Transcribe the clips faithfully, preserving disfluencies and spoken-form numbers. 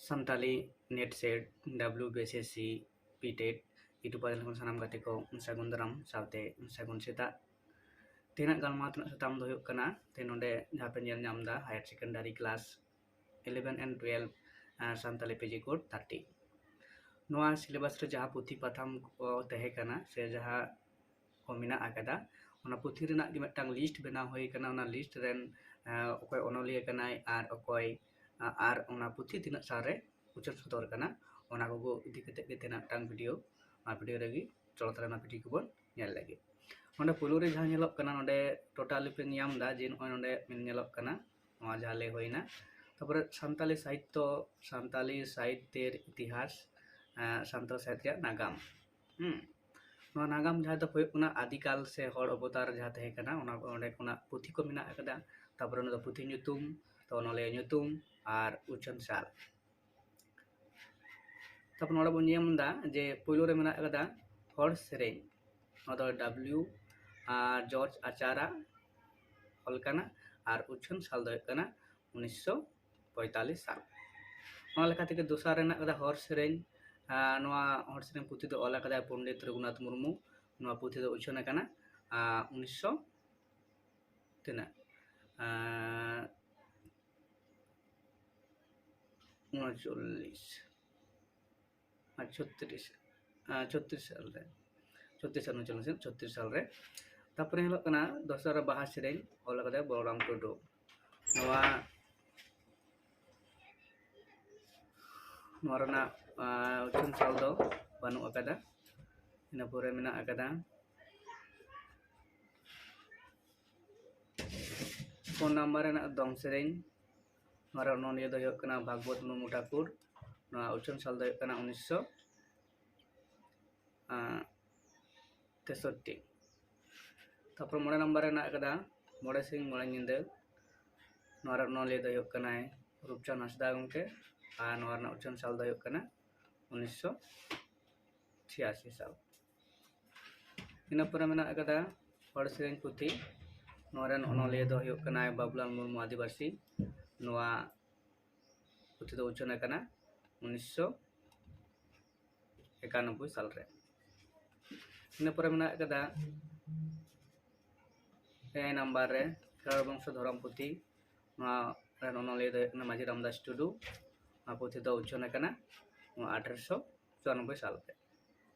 Santali NET SET, WBSSC, PTET YouTube channel ᱠᱷᱚᱱ ᱥᱟᱱᱟᱢ ᱜᱟᱛᱮ ᱠᱚ ᱥᱟᱹᱜᱩᱱ ᱫᱟᱨᱟᱢ ᱥᱟᱶᱛᱮ ᱥᱟᱹᱜᱩᱱ ᱥᱮᱛᱟᱜ᱾ ᱛᱮᱦᱮᱧᱟᱜ ᱜᱟᱞᱢᱟᱨᱟᱣ ᱨᱮᱱᱟᱜ ᱥᱟᱛᱟᱢ ᱫᱚ ᱦᱩᱭᱩᱜ ᱠᱟᱱᱟ, ᱛᱮᱦᱮᱧ ᱱᱚᱰᱮ ᱡᱟᱦᱟᱸ ᱯᱮ ᱧᱮᱞ ᱧᱟᱢ ᱮᱫᱟ, higher secondary class eleven and twelve, R Santali PG code thirty᱾ ᱱᱚᱣᱟ syllabus ᱨᱮ ᱡᱟᱦᱟᱸ ᱯᱩᱛᱷᱤ ᱯᱟᱛᱷᱟᱢ ᱠᱚ ᱛᱟᱦᱮᱸ ᱠᱟᱱᱟ ᱥᱮ ᱡᱟᱦᱟᱸ ᱠᱚ ᱢᱮᱱᱟᱜ ᱟᱠᱟᱫᱟ, ᱚᱱᱟ ᱯᱩᱛᱷᱤ ᱨᱮᱱᱟᱜ ᱜᱮ ᱢᱤᱫᱴᱟᱝ list ᱵᱮᱱᱟᱣ ᱦᱩᱭ ᱟᱠᱟᱱᱟ᱾ ᱚᱱᱟ list ᱨᱮᱱ, ᱟᱸ, ᱚᱠᱚᱭ ᱚᱱᱚᱞᱤᱭᱟᱹ ᱠᱟᱱᱟᱭ ᱟᱨ ᱚᱠᱚᱭ, ᱟᱸ, ᱟᱨ ᱚᱱᱟ ᱯᱩᱛᱷᱤ ᱛᱤᱱᱟᱹᱜ ᱥᱟᱞ ᱨᱮ ᱩᱪᱷᱟᱹᱱ ᱥᱚᱫᱚᱨ ᱠᱟᱱᱟ, ᱚᱱᱟ ᱠᱚ ᱤᱫᱤ ᱠᱟᱛᱮᱫ ᱜᱮ ᱛᱮᱦᱮᱧᱟᱜ ᱢᱤᱫᱴᱟᱝ video᱾ ᱚᱱᱟ video ᱨᱮᱜᱮ ᱪᱚᱞᱚ ᱛᱟᱦᱞᱮ ᱚᱱᱟ video ᱠᱚᱵᱚᱱ ᱧᱮᱞ ᱞᱮᱜᱮ᱾ ᱱᱚᱰᱮ ᱯᱳᱭᱞᱳ ᱨᱮ ᱡᱟᱦᱟᱸ ᱧᱮᱞᱚᱜ ᱠᱟᱱᱟ, ᱱᱚᱰᱮ total ᱯᱮ ᱧᱟᱢ ᱮᱫᱟ ᱡᱮ ᱱᱚᱜᱼᱚᱭ ᱱᱚᱰᱮ ᱧᱮᱞᱚᱜ ᱠᱟᱱᱟ, ᱱᱚᱣᱟ ᱡᱟᱦᱟᱸ ᱞᱟᱹᱭ ᱦᱩᱭᱱᱟ᱾ ᱛᱟᱯᱚᱨᱮ ᱥᱟᱱᱛᱟᱞᱤ ᱥᱟᱦᱤᱛᱛᱚ, ᱥᱟᱱᱛᱟᱞᱤ ᱥᱟᱦᱤᱛᱛᱮᱨ ᱤᱛᱤᱦᱟᱥ, ᱟᱸ, ᱥᱟᱱᱛᱟᱲ ᱥᱟᱦᱤᱛ ᱨᱮᱭᱟᱜ ᱱᱟᱜᱟᱢ᱾ ᱦᱩᱸ, ᱱᱚᱣᱟ ᱱᱟᱜᱟᱢ ᱡᱟᱦᱟᱸ ᱫᱚ ᱦᱩᱭᱩᱜ ᱠᱟᱱᱟ ᱟᱫᱤᱠᱟᱞ ᱥᱮ ᱦᱚᱲ ᱚᱵᱚᱛᱟᱨ ᱡᱟᱦᱟᱸ ᱛᱟᱦᱮᱸ ᱠᱟᱱᱟ, ᱚᱱᱟ ᱚᱸᱰᱮ ᱠᱷᱚᱱᱟᱜ ᱯᱩᱛᱷᱤ ᱠᱚ ᱢᱮᱱᱟᱜ ᱟᱠᱟᱫᱟ᱾ ᱛᱟᱯᱚᱨᱮ ᱚᱱᱟ ᱫᱚ ᱯᱩᱛᱷᱤ ᱧᱩᱛᱩᱢ, ᱛᱚ ᱚᱱᱚᱞᱤᱭᱟᱹ ᱧᱩᱛᱩᱢ ᱟᱨ ᱩᱪᱷᱟᱹᱱ ᱥᱟᱞ᱾ ᱛᱟᱯᱚᱨ ᱱᱚᱰᱮ ᱵᱚᱱ ᱧᱟᱢ ᱮᱫᱟ ᱡᱮ ᱯᱳᱭᱞᱳ ᱨᱮ ᱢᱮᱱᱟᱜ ᱟᱠᱟᱫᱟ ᱦᱚᱲ ᱥᱮᱨᱮᱧ, ᱱᱚᱣᱟ ᱫᱚ W. ᱟᱨ ᱡᱚᱨᱡᱽ ᱟᱪᱟᱨᱟᱜ ᱚᱞ ᱠᱟᱱᱟ ᱟᱨ ᱩᱪᱷᱟᱹᱱ ᱥᱟᱞ ᱫᱚ ᱦᱩᱭᱩᱜ ᱠᱟᱱᱟ ᱩᱱᱤᱥᱥᱚ ᱯᱚᱸᱭᱛᱟᱞᱤᱥ ᱥᱟᱞ᱾ ᱚᱱᱟ ᱞᱮᱠᱟ ᱛᱮᱜᱮ ᱫᱚᱥᱟᱨ ᱨᱮ ᱢᱮᱱᱟᱜ ᱟᱠᱟᱫᱟ ᱦᱚᱲ ᱥᱮᱨᱮᱧ᱾ ᱟᱨ ᱱᱚᱣᱟ ᱦᱚᱲ ᱥᱮᱨᱮᱧ ᱯᱩᱛᱷᱤ ᱫᱚ ᱚᱞ ᱟᱠᱟᱫᱟᱭ ᱯᱚᱱᱰᱤᱛ ᱨᱚᱜᱷᱩᱱᱟᱛᱷ ᱢᱩᱨᱢᱩ᱾ ᱱᱚᱣᱟ ᱯᱩᱛᱷᱤ ᱫᱚ ᱩᱪᱷᱟᱹᱱ ᱟᱠᱟᱱᱟ, ᱟᱨ, ᱩᱱᱤᱥᱥᱚ ᱛᱤᱱᱟᱹᱜ, ᱟᱨ, ᱩᱱᱩᱪᱚᱞᱞᱤᱥ, ᱟᱨ ᱪᱷᱚᱛᱨᱤᱥ, ᱟᱨ ᱪᱷᱚᱛᱨᱤᱥ ᱥᱟᱞ ᱨᱮ, ᱪᱷᱚᱛᱨᱤᱥ ᱥᱟᱞ, ᱩᱱᱩᱪᱚᱞᱞᱤᱥ, ᱪᱷᱚᱛᱨᱤᱥ ᱥᱟᱞ ᱨᱮ᱾ ᱛᱟᱯᱚᱨᱮ ᱧᱮᱞᱚᱜ ᱠᱟᱱᱟ ᱫᱚᱥᱟᱨ ᱨᱮ ᱵᱟᱦᱟ ᱥᱮᱨᱮᱧ, ᱚᱞ ᱟᱠᱟᱫᱟᱭ ᱵᱚᱞᱨᱟᱢ ᱴᱩᱰᱩ᱾ ᱱᱚᱣᱟ, ᱱᱚᱣᱟ ᱨᱮᱱᱟᱜ, ᱟᱨ, ᱩᱪᱷᱟᱹᱱ ᱥᱟᱞ ᱫᱚ ᱵᱟᱹᱱᱩᱜ ᱟᱠᱟᱫᱟ᱾ ᱤᱱᱟᱹ ᱯᱚᱨᱮ ᱢᱮᱱᱟᱜ ᱟᱠᱟᱫᱟ ᱯᱩᱱ ᱱᱟᱢᱵᱟᱨ ᱨᱮᱱᱟᱜ ᱫᱚᱝ ᱥᱮᱨᱮᱧ᱾ ᱱᱚᱣᱟ ᱨᱮ ᱚᱱᱚᱞᱤᱭᱟᱹ ᱫᱚ ᱦᱩᱭᱩᱜ ᱠᱟᱱᱟ ᱵᱷᱟᱜᱽᱵᱚᱛ ᱢᱩᱨᱢᱩ ᱴᱷᱟᱠᱩᱨ᱾ ᱱᱚᱣᱟ ᱩᱪᱷᱟᱹᱱ ᱥᱟᱞ ᱫᱚ ᱦᱩᱭᱩᱜ ᱠᱟᱱᱟ ᱩᱱᱤᱥᱥᱚ, ᱟᱸ, ᱛᱮᱥᱚᱴᱴᱤ᱾ ᱛᱟᱨᱯᱚᱨ ᱢᱚᱬᱮ ᱱᱟᱢᱵᱟᱨ ᱨᱮ ᱢᱮᱱᱟᱜ ᱟᱠᱟᱫᱟ ᱢᱚᱬᱮ ᱥᱤᱧ ᱢᱚᱬᱮ ᱧᱤᱫᱟᱹ᱾ ᱱᱚᱣᱟ ᱨᱮ ᱚᱱᱚᱞᱤᱭᱟᱹ ᱫᱚ ᱦᱩᱭᱩᱜ ᱠᱟᱱᱟᱭ ᱨᱩᱯᱪᱟᱸᱫᱽ ᱦᱟᱸᱥᱫᱟ ᱜᱚᱢᱠᱮ, ᱟᱨ ᱱᱚᱣᱟ ᱨᱮᱱᱟᱜ ᱩᱪᱷᱟᱹᱱ ᱥᱟᱞ ᱫᱚ ᱦᱩᱭᱩᱜ ᱠᱟᱱᱟ ᱩᱱᱤᱥᱥᱚ ᱪᱷᱤᱭᱟᱥᱤ ᱥᱟᱞ᱾ ᱤᱱᱟᱹ ᱯᱚᱨᱮ ᱢᱮᱱᱟᱜ ᱟᱠᱟᱫᱟ ᱦᱚᱲ ᱥᱮᱨᱮᱧ ᱯᱩᱛᱷᱤ᱾ ᱱᱚᱣᱟ ᱨᱮᱱ ᱚᱱᱚᱞᱤᱭᱟᱹ ᱫᱚ ᱦᱩᱭᱩᱜ ᱠᱟᱱᱟᱭ ᱵᱟᱵᱩᱞᱟᱞ ᱢᱩᱨᱢᱩ ᱟᱹᱫᱤᱵᱟᱹᱥᱤ᱾ ᱱᱚᱣᱟ ᱯᱩᱛᱷᱤ ᱫᱚ ᱩᱪᱷᱟᱹᱱ ᱟᱠᱟᱱᱟ ᱩᱱᱤᱥᱥᱚ ᱮᱠᱟᱱᱚᱵᱵᱳᱭ ᱥᱟᱞ ᱨᱮ᱾ ᱤᱱᱟᱹ ᱯᱚᱨᱮ ᱢᱮᱱᱟᱜ ᱟᱠᱟᱫᱟ ᱮᱭᱟᱭ ᱱᱟᱢᱵᱟᱨ ᱨᱮ ᱠᱷᱮᱨᱣᱟᱲ ᱵᱚᱝᱥᱚ ᱫᱷᱚᱨᱚᱢ ᱯᱩᱛᱷᱤ᱾ ᱱᱚᱣᱟ ᱨᱮᱱ ᱚᱱᱚᱞᱤᱭᱟᱹ ᱫᱚ ᱦᱩᱭᱩᱜ ᱠᱟᱱᱟ ᱢᱟᱹᱡᱷᱤ ᱨᱟᱢᱫᱟᱥ ᱴᱩᱰᱩ᱾ ᱱᱚᱣᱟ ᱯᱩᱛᱷᱤ ᱫᱚ ᱩᱪᱷᱟᱹᱱ ᱟᱠᱟᱱᱟ ᱱᱚᱣᱟ ᱟᱴᱷᱨᱚᱥᱚ ᱪᱩᱨᱟᱱᱚᱵᱵᱳᱭ ᱥᱟᱞ ᱨᱮ᱾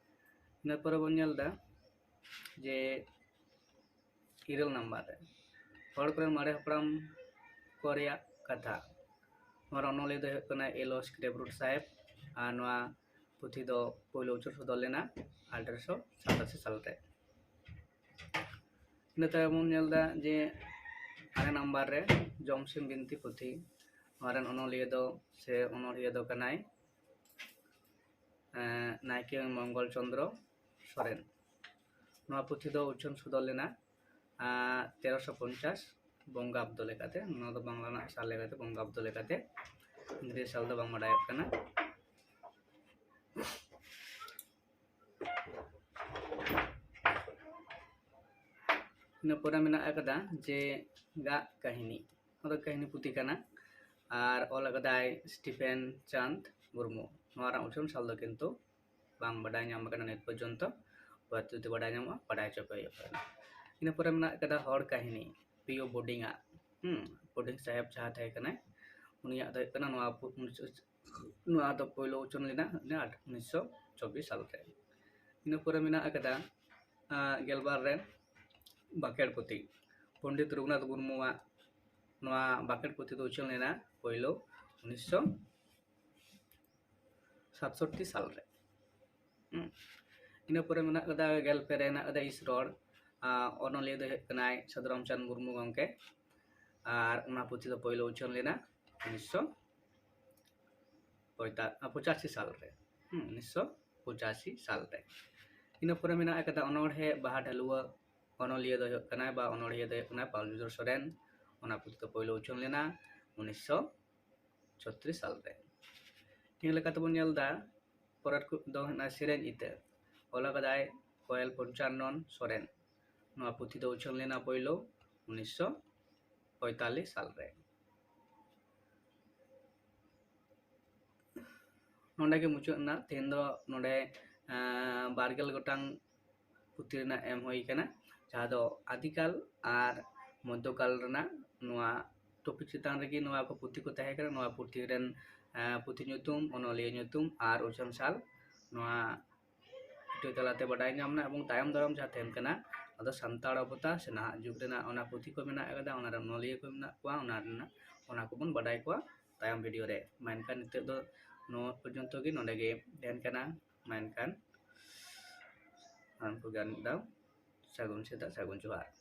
ᱤᱱᱟᱹ ᱯᱚᱨᱮ ᱵᱚᱱ ᱧᱮᱞ ᱮᱫᱟ ᱡᱮ ᱤᱨᱟᱹᱞ ᱱᱟᱢᱵᱟᱨ ᱨᱮ ᱦᱚᱲ ᱠᱚᱨᱮᱱ ᱢᱟᱨᱮ ᱦᱟᱯᱲᱟᱢ ᱠᱚ ᱨᱮᱭᱟᱜ ᱠᱟᱛᱷᱟ᱾ ᱱᱚᱣᱟ ᱨᱮ ᱚᱱᱚᱞᱤᱭᱟᱹ ᱫᱚ ᱦᱩᱭᱩᱜ ᱠᱟᱱᱟ ᱮᱞ ᱳ ᱥᱠᱨᱮᱯᱨᱩᱴ ᱥᱟᱦᱮᱵᱽ᱾ ᱟᱨ ᱱᱚᱣᱟ ᱯᱩᱛᱷᱤ ᱫᱚ ᱯᱳᱭᱞᱳ ᱩᱪᱷᱟᱹᱱ ᱥᱚᱫᱚᱨ ᱞᱮᱱᱟ ᱟᱴᱷᱨᱚᱥᱚ ᱥᱟᱛᱟᱥᱤ ᱥᱟᱞ ᱨᱮ᱾ ᱤᱱᱟᱹ ᱛᱟᱭᱚᱢ ᱵᱚᱱ ᱧᱮᱞ ᱮᱫᱟ ᱡᱮ ᱟᱨᱮ ᱱᱟᱢᱵᱟᱨ ᱨᱮ ᱡᱚᱢᱥᱤᱢ ᱵᱤᱱᱛᱤ ᱯᱩᱛᱷᱤ᱾ ᱱᱚᱣᱟ ᱨᱮᱱ ᱚᱱᱚᱞᱤᱭᱟᱹ ᱫᱚ ᱥᱮ ᱚᱱᱚᱲᱦᱤᱭᱟᱹ ᱫᱚ ᱠᱟᱱᱟᱭ ᱮᱸ, ᱱᱟᱭᱠᱮ ᱢᱚᱝᱜᱚᱞ ᱪᱚᱸᱫᱽᱨᱚ ᱥᱚᱨᱮᱱ᱾ ᱱᱚᱣᱟ ᱯᱩᱛᱷᱤ ᱫᱚ ᱩᱪᱷᱟᱹᱱ ᱥᱚᱫᱚᱨ ᱞᱮᱱᱟ ᱟᱸ, ᱛᱮᱨᱚᱥᱚ ᱯᱚᱧᱪᱟᱥ ᱵᱚᱝᱜᱟᱵᱫᱚ ᱞᱮᱠᱟᱛᱮ᱾ ᱱᱚᱣᱟ ᱫᱚ ᱵᱟᱝᱞᱟ ᱨᱮᱱᱟᱜ ᱥᱟᱞ ᱞᱮᱠᱟᱛᱮ, ᱵᱚᱝᱜᱟᱵᱫᱚ ᱞᱮᱠᱟᱛᱮ᱾ ᱤᱝᱨᱮᱡᱤ ᱥᱟᱞ ᱫᱚ ᱵᱟᱝ ᱵᱟᱰᱟᱭᱚᱜ ᱠᱟᱱᱟ᱾ ᱤᱱᱟᱹ ᱯᱚᱨᱮ ᱢᱮᱱᱟᱜ ᱟᱠᱟᱫᱟ ᱡᱮ ᱜᱟᱜ ᱠᱟᱹᱦᱱᱤ᱾ ᱱᱚᱣᱟ ᱫᱚ ᱠᱟᱹᱦᱱᱤ ᱯᱩᱛᱷᱤ ᱠᱟᱱᱟ ᱟᱨ ᱚᱞ ᱟᱠᱟᱫᱟᱭ ᱥᱴᱤᱯᱷᱮᱱ ᱪᱟᱸᱫᱽ ᱢᱩᱨᱢᱩ᱾ ᱱᱚᱣᱟ ᱨᱮᱱᱟᱜ ᱩᱪᱷᱟᱹᱱ ᱥᱟᱞ ᱫᱚ ᱠᱤᱱᱛᱩ ᱵᱟᱝ ᱵᱟᱰᱟᱭ ᱧᱟᱢ ᱟᱠᱟᱱᱟ ᱱᱤᱛ ᱯᱚᱨᱡᱚᱱᱛᱚ᱾ ᱦᱚᱭᱛᱳ ᱡᱩᱫᱤ ᱵᱟᱰᱟᱭ ᱧᱟᱢᱚᱜᱼᱟ, ᱵᱟᱰᱟᱭ ᱦᱚᱪᱚ ᱯᱮ ᱦᱩᱭᱩᱜ ᱠᱟᱱᱟ᱾ ᱤᱱᱟᱹ ᱯᱚᱨᱮ ᱢᱮᱱᱟᱜ ᱟᱠᱟᱫᱟ ᱦᱚᱲ ᱠᱟᱹᱦᱱᱤ, ᱯᱤ ᱳ ᱵᱳᱰᱤᱝ ᱟᱜ᱾ ᱦᱩᱸ, ᱵᱳᱰᱤᱝ ᱥᱟᱦᱮᱵᱽ ᱡᱟᱦᱟᱸ ᱛᱟᱦᱮᱸ ᱠᱟᱱᱟᱭ, ᱩᱱᱤᱭᱟᱜ ᱫᱚ ᱦᱩᱭᱩᱜ ᱠᱟᱱᱟ ᱱᱚᱣᱟ ᱯᱩ-, ᱱᱚᱣᱟ ᱫᱚ ᱯᱳᱭᱞᱳ ᱩᱪᱷᱟᱹᱱ ᱞᱮᱱᱟ ᱩᱱᱤᱥᱥᱚ ᱪᱚᱵᱵᱤᱥ ᱥᱟᱞ ᱨᱮ᱾ ᱤᱱᱟᱹ ᱯᱚᱨᱮ ᱢᱮᱱᱟᱜ ᱟᱠᱟᱫᱟ ᱟᱸ, ᱜᱮᱞᱵᱟᱨ ᱨᱮ ᱵᱟᱸᱠᱷᱮᱲ ᱯᱩᱛᱷᱤ᱾ ᱯᱚᱱᱰᱤᱛ ᱨᱚᱜᱷᱩᱱᱟᱛᱷ ᱢᱩᱨᱢᱩᱣᱟᱜ ᱱᱚᱣᱟ ᱵᱟᱸᱠᱷᱮᱲ ᱯᱩᱛᱷᱤ ᱫᱚ ᱩᱪᱷᱟᱹᱱ ᱞᱮᱱᱟ ᱯᱳᱭᱞᱳ ᱩᱱᱤᱥᱥᱚ ᱥᱟᱛᱥᱚᱴᱴᱤ ᱥᱟᱞ ᱨᱮ᱾ ᱦᱩᱸ᱾ ᱤᱱᱟᱹ ᱯᱚᱨᱮ ᱢᱮᱱᱟᱜ ᱟᱠᱟᱫᱟ ᱜᱮᱞ ᱯᱮ ᱨᱮ ᱦᱮᱱᱟᱜ ᱟᱠᱟᱫᱟ ᱤᱥ ᱨᱚᱲ᱾ ᱟᱸ, ᱚᱱᱚᱞᱤᱭᱟᱹ ᱫᱚ ᱦᱩᱭᱩᱜ ᱠᱟᱱᱟᱭ ᱥᱟᱹᱫᱷᱩ ᱨᱟᱢᱪᱟᱸᱫᱽ ᱢᱩᱨᱢᱩ ᱜᱚᱢᱠᱮ᱾ ᱟᱨ ᱚᱱᱟ ᱯᱩᱛᱷᱤ ᱫᱚ ᱯᱳᱭᱞᱳ ᱩᱪᱷᱟᱹᱱ ᱞᱮᱱᱟ ᱩᱱᱤᱥᱥᱚ ᱯᱚᱸᱭᱛᱟ-, ᱯᱚᱸᱪᱟᱥᱤ ᱥᱟᱞ ᱨᱮ᱾ ᱦᱩᱸ, ᱩᱱᱤᱥᱥᱚ ᱯᱚᱸᱪᱟᱥᱤ ᱥᱟᱞ ᱨᱮ᱾ ᱤᱱᱟᱹ ᱯᱚᱨᱮ ᱢᱮᱱᱟᱜ ᱟᱠᱟᱫᱟ ᱚᱱᱚᱬᱦᱮ ᱵᱟᱦᱟ ᱰᱷᱟᱹᱞᱩᱣᱟᱹ᱾ ᱚᱱᱚᱞᱤᱭᱟᱹ ᱫᱚ ᱦᱩᱭᱩᱜ ᱠᱟᱱᱟᱭ ᱵᱟ ᱚᱱᱚᱬᱦᱤᱭᱟᱹ ᱫᱚ ᱦᱩᱭᱩᱜ ᱠᱟᱱᱟᱭ ᱯᱟᱞᱡᱩᱡᱷᱟᱹᱨ ᱥᱚᱨᱮᱱ᱾ ᱚᱱᱟ ᱯᱩᱛᱷᱤ ᱫᱚ ᱯᱳᱭᱞᱳ ᱩᱪᱷᱟᱹᱱ ᱞᱮᱱᱟ ᱩᱱᱤᱥᱥᱚ ᱪᱷᱚᱛᱨᱤᱥ ᱥᱟᱞ ᱨᱮ᱾ ᱱᱤᱭᱟᱹ ᱞᱮᱠᱟ ᱛᱮᱵᱚᱱ ᱧᱮᱞ ᱮᱫᱟ, ᱯᱚᱨᱮᱨ ᱠᱚ ᱫᱚ ᱦᱮᱱᱟᱜᱼᱟ ᱥᱮᱨᱮᱧ ᱤᱛᱟᱹ᱾ ᱚᱞ ᱟᱠᱟᱫᱟᱭ ᱠᱚᱭᱮᱞ ᱯᱚᱧᱪᱟᱱᱚᱱ ᱥᱚᱨᱮᱱ᱾ ᱱᱚᱣᱟ ᱯᱩᱛᱷᱤ ᱫᱚ ᱩᱪᱷᱟᱹᱱ ᱞᱮᱱᱟ ᱯᱳᱭᱞᱳ ᱩᱱᱤᱥᱥᱚ ᱯᱚᱸᱭᱛᱟᱞᱞᱤᱥ ᱥᱟᱞ ᱨᱮ᱾ ᱱᱚᱰᱮ ᱜᱮ ᱢᱩᱪᱟᱹᱫ ᱮᱱᱟ᱾ ᱛᱮᱦᱮᱧ ᱫᱚ ᱱᱚᱰᱮ ᱵᱟᱨᱜᱮᱞ ᱜᱚᱴᱟᱝ ᱯᱩᱛᱷᱤ ᱨᱮᱱᱟᱜ ᱮᱢ ᱦᱩᱭ ᱠᱟᱱᱟ, ᱡᱟᱦᱟᱸ ᱫᱚ ᱟᱫᱤᱠᱟᱞ ᱟᱨ ᱢᱚᱫᱽᱫᱷᱚᱠᱟᱞ ᱨᱮᱱᱟᱜ ᱱᱚᱣᱟ ᱴᱚᱯᱤᱠ ᱪᱮᱛᱟᱱ ᱨᱮᱜᱮ ᱱᱚᱣᱟ ᱠᱚ ᱯᱩᱛᱷᱤ ᱠᱚ ᱛᱟᱦᱮᱸ ᱠᱟᱱᱟ᱾ ᱱᱚᱣᱟ ᱯᱩᱛᱷᱤ ᱨᱮᱱ ᱯᱩᱛᱷᱤ ᱧᱩᱛᱩᱢ, ᱚᱱᱚᱞᱤᱭᱟᱹ ᱧᱩᱛᱩᱢ ᱟᱨ ᱩᱪᱷᱟᱹᱱ ᱥᱟᱞ ᱱᱚᱣᱟ ᱵᱷᱤᱰᱤᱭᱳ ᱛᱟᱞᱟᱛᱮ ᱵᱟᱰᱟᱭ ᱧᱟᱢ ᱮᱱᱟ᱾ ᱮᱵᱚᱝ ᱛᱟᱭᱚᱢ ᱫᱟᱨᱟᱢ ᱡᱟᱦᱟᱸ ᱛᱟᱦᱮᱱ ᱠᱟᱱᱟ, ᱟᱫᱚ ᱥᱟᱱᱛᱟᱲ ᱚᱵᱚᱛᱟ ᱥᱮ ᱱᱟᱦᱟᱜ ᱡᱩᱜᱽ ᱨᱮᱱᱟᱜ ᱚᱱᱟ ᱯᱩᱛᱷᱤ ᱠᱚ ᱢᱮᱱᱟᱜ ᱟᱠᱟᱫᱟ, ᱚᱱᱟ ᱨᱮ ᱚᱱᱚᱞᱤᱭᱟᱹ ᱠᱚ ᱢᱮᱱᱟᱜ ᱠᱚᱣᱟ, ᱚᱱᱟ ᱨᱮᱱᱟᱜ ᱚᱱᱟ ᱠᱚᱵᱚᱱ ᱵᱟᱰᱟᱭ ᱠᱚᱣᱟ ᱛᱟᱭᱚᱢ ᱵᱷᱤᱰᱤᱭᱳ ᱨᱮ᱾ ᱢᱟ ᱮᱱᱠᱷᱟᱱ ᱱᱤᱛᱚᱜ ᱫᱚ ᱱᱚᱣᱟ ᱯᱚᱨᱡᱚᱱᱛᱚ ᱜᱮ, ᱱᱚᱰᱮ ᱜᱮ ᱛᱟᱦᱮᱱ ᱠᱟᱱᱟ᱾ ᱢᱟ ᱮᱱᱠᱷᱟᱱ ᱥᱟᱱᱟᱢ ᱠᱚᱜᱮ ᱟᱨ ᱢᱤᱫ ᱫᱷᱟᱣ ᱥᱟᱹᱜᱩᱱ ᱥᱮᱛᱟᱜ, ᱥᱟᱹᱜᱩᱱ ᱡᱚᱦᱟᱨ᱾